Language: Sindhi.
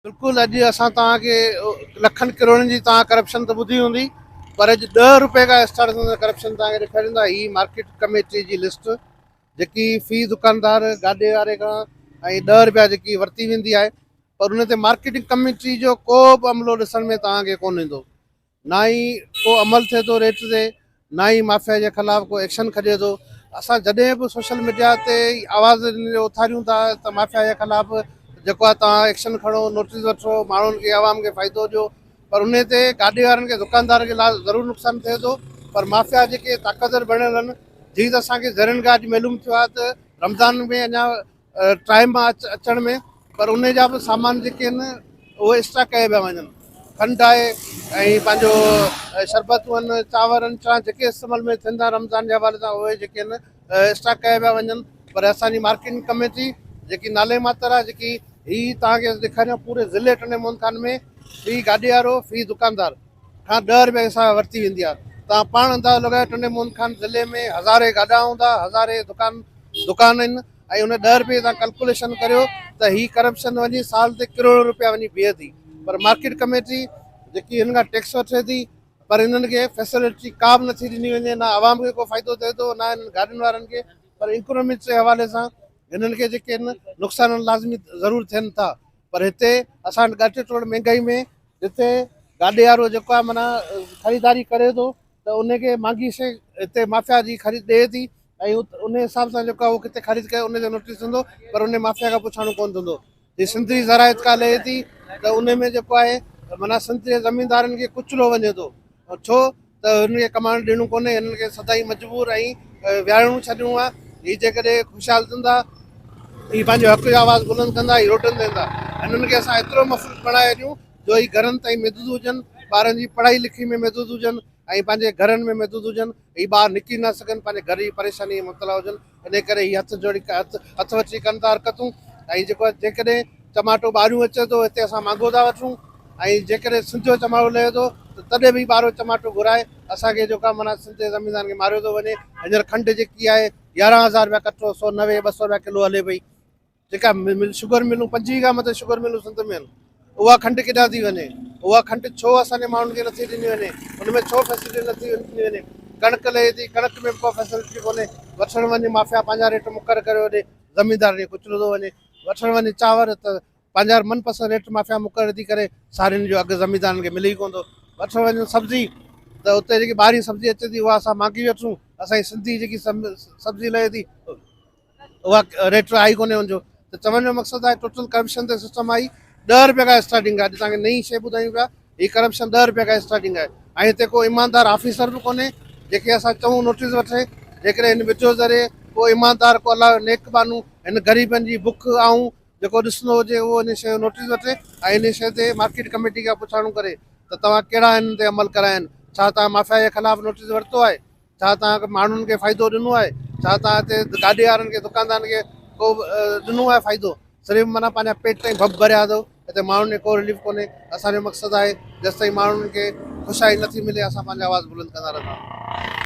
بلڪل اڄ اسان توهان کي لکن ڪروڙن جي توهان ڪرپشن ته ٻڌي هوندي پر اڄ ڏهه روپئي کان اسٽارٽ ٿيندڙ ڪرپشن توهان کي ڏيکاريندا. هي مارڪيٽ ڪميٽي جي لسٽ جيڪي في دڪاندار گاڏي واري کان ۽ 10 روپيا جيڪي ورتي ويندي آهي، پر ان تي مارڪيٽنگ ڪميٽي جو ڪو به عملو ڏسڻ ۾ توهان کي ڪونه ايندو. نه ئي ڪو عمل ٿئي ٿو ريٽ تي، نه ئي مافيا جي خلاف ڪو ايڪشن کڄي ٿو. اسان جڏهن به سوشل ميڊيا تي آواز اٿاريون ٿا ته مافيا جي خلاف جيڪو آهي توهان ايڪشن کڻو، نوٽيس وٺو، ماڻهن کي عوام کي فائدو ڏيو، پر انهي تي گاڏي وارن کي دڪاندار کي ضرور نقصان ٿئي ٿو، پر مافيا جيڪي طاقتور بڻيل آهن، جيئن ته اسان کي ذريعن کان اڄ معلوم ٿيو آهي ته رمضان ۾ اڃا ٽائيم آ اچڻ ۾، پر انهي جا به سامان جيڪي آهن اهي اسٽاڪ ڪيا پيا وڃن. کنڊ آهي ۽ پنهنجو شربتون آهن، چانور آهن، چانهه جيڪي استعمال ۾ ٿين ٿا رمضان جي حوالي سان اهي جيڪي آهن اسٽاڪ ڪيا پيا وڃن. پر اسان جي مارڪيٽنگ ڪميٽي جيڪي نالي ماتر آهي، جيڪي هي توهان کي ڏيکاريان، پوري ضلعي ٽنڊي محمد خان ۾ في گاڏي وارو في دڪاندار کان 10 روپيا حساب ورتي ويندي آهي. توهان پاڻ اندازو لڳايو ٽنڊي محمد خان ضلعي ۾ هزارين گاڏا هوندا، هزارين دڪان آهن ۽ ان 10 روپئي تان ڪلڪوليشن ڪريو ته هي ڪرپشن وڃي سال تي ڪروڙين روپيا وڃي بيهي ٿي. پر مارڪيٽ ڪميٽي جيڪي هنن کان ٽيڪس وٺي ٿي، پر هنن کي فيسلٽي ڪا به نٿي ڏني وڃي، نه عوام کي ڪو فائدو ٿئي ٿو نه هنن گاڏين وارن کي، پر انڪرومينٽ جي حوالي سان هنن کي جيڪي آهن نقصان لازمي ضرور ٿين ٿا. پر هتي اسان وٽ ڳاٽي ٽوڙ مهنگائي ۾ جتي گاڏي وارو جيڪو آهي معنيٰ خريداري ڪري ٿو ته ان کي مهانگي شيء هتي مافيا جي خريد ڏئي ٿي ۽ ان حساب سان جيڪو آهي اهو ڪٿي خريد ڪري ان جو نوٽيس ٿيندو، پر ان مافيا کان پڇاڻو ڪونه ٿيندو. جي سنڌ جي زراعت ڪا لهي ٿي ته ان ۾ جيڪو آهي معنيٰ سنڌ جي زميندارن کي ڪچلو وڃي ٿو، ڇو ته هنن کي ڪمائڻ ڏيڻو ڪونهي، هنن کي سدائين مجبور ۽ ويهارڻو ڇڏڻو آهي. هي جيڪڏهن خوشحال ٿيندا، هي پنهنجو حق جو آواز بلند ڪندا، هي روڊن تي ايندا. هنن کي اسان ايترو مفروض بڻائي ڏيون جو هي گهرن تائين محدود هجن، ٻارن جي پڙهائي لکي ۾ محدود هجن ۽ پنهنجي گهرن ۾ محدود هجن، هي ٻاهر نڪري نه سگهن، پنهنجي گهر جي پريشاني ۾ مبتلا هجن. انهي ڪري هي هٿ جوڙي هٿ وٺي ڪن ٿا حرڪتون ۽ جيڪو جيڪڏهن چماٽو ٻاهريون اچي ٿو هتي اسان مهانگو ٿا وٺون ۽ جيڪڏهن سنڌ جو چماٽو لهي ٿو ته تڏهن به ٻاهريون چماٽو گهرائي اسان کي جيڪو آهي معنيٰ سنڌ جي زميندارن کي ماريو ٿو وڃي. هينئر کنڊ جيڪي آهي 11,000 رپيا ڪٽو، 190 200 رپيا ڪلو هلي پئي. جيڪا مل شگر ملون 25 کان مٿي شگر ملون سنڌ ۾ آهن، اها کنڊ ڪيڏانهن ٿي وڃي؟ اها کنڊ ڇو اسان جي ماڻهن کي نٿي ڏني وڃي؟ ان ۾ ڇو فيسلٽي نٿي ڏني وڃي؟ ڪڻڪ لهي ٿي، ڪڻڪ ۾ به ڪا فيسلٽي ڪونهي. وٺڻ وڃي مافيا پنهنجا ريٽ مقرر ڪريو ڏي، زميندارن کي ڪچلو ٿو وڃي. وٺڻ وڃي چانور ته پنهنجا من پسند ريٽ مافيا مقرر ٿي ڪري، سارين جو اگهه زميندارن کي ملي ئي ڪونه ٿو. وٺڻ وڃون سبزي ته اتي جيڪي ٻاهرين سبزي اچي ٿي اها اسان مهانگي وٺون، اسان جي سنڌي جيڪي سبزي لهي ٿي اها ريٽ آئي ڪونهي ان جو. ته چوڻ جو مقصد آهي ٽوٽل ڪرپشن تي سسٽم آئي 10 روپيه کان اسٽارٽنگ آهي. اڄ توهان کي نئين شيء ٻڌايون پيا، هي ڪرپشن 10 روپيه کان اسٽارٽنگ آهي ۽ هتي ڪو ايماندار آفيسر به ڪونهي جيڪي اسان چئون نوٽيس وٺي. جيڪڏهن هن وڊيو ذريعي ڪو ايماندار ڪو الله جو نيڪ ٻانهو هن غريبن جي بک آئون جيڪو ڏسندو هجي اهو ان شيء جو نوٽيس وٺي ۽ ان شيء تي مارڪيٽ ڪميٽي کان پڇاڻو ڪري ته توهان ڪهڙا هنن تي عمل ڪرايا آهن، ڇا توهان مافيا جي خلاف نوٽيس ورتو آهي، ڇا توهان ماڻهن کي فائدو ڏنو آهي؟ ڇا توهان هتي گاڏي وارن کي دڪاندارن کي ڪو ڏنو آهي فائدو؟ صرف معنيٰ پنهنجا پيٽ ۽ ڀڀ ڀريا اٿو، هتي ماڻهن کي ڪو رليف ڪونهي. اسان جو مقصد آهي جيستائين ماڻهن کي خوشحالي نٿي ملي اسان پنهنجو آواز بلند ڪندا رهنداسين.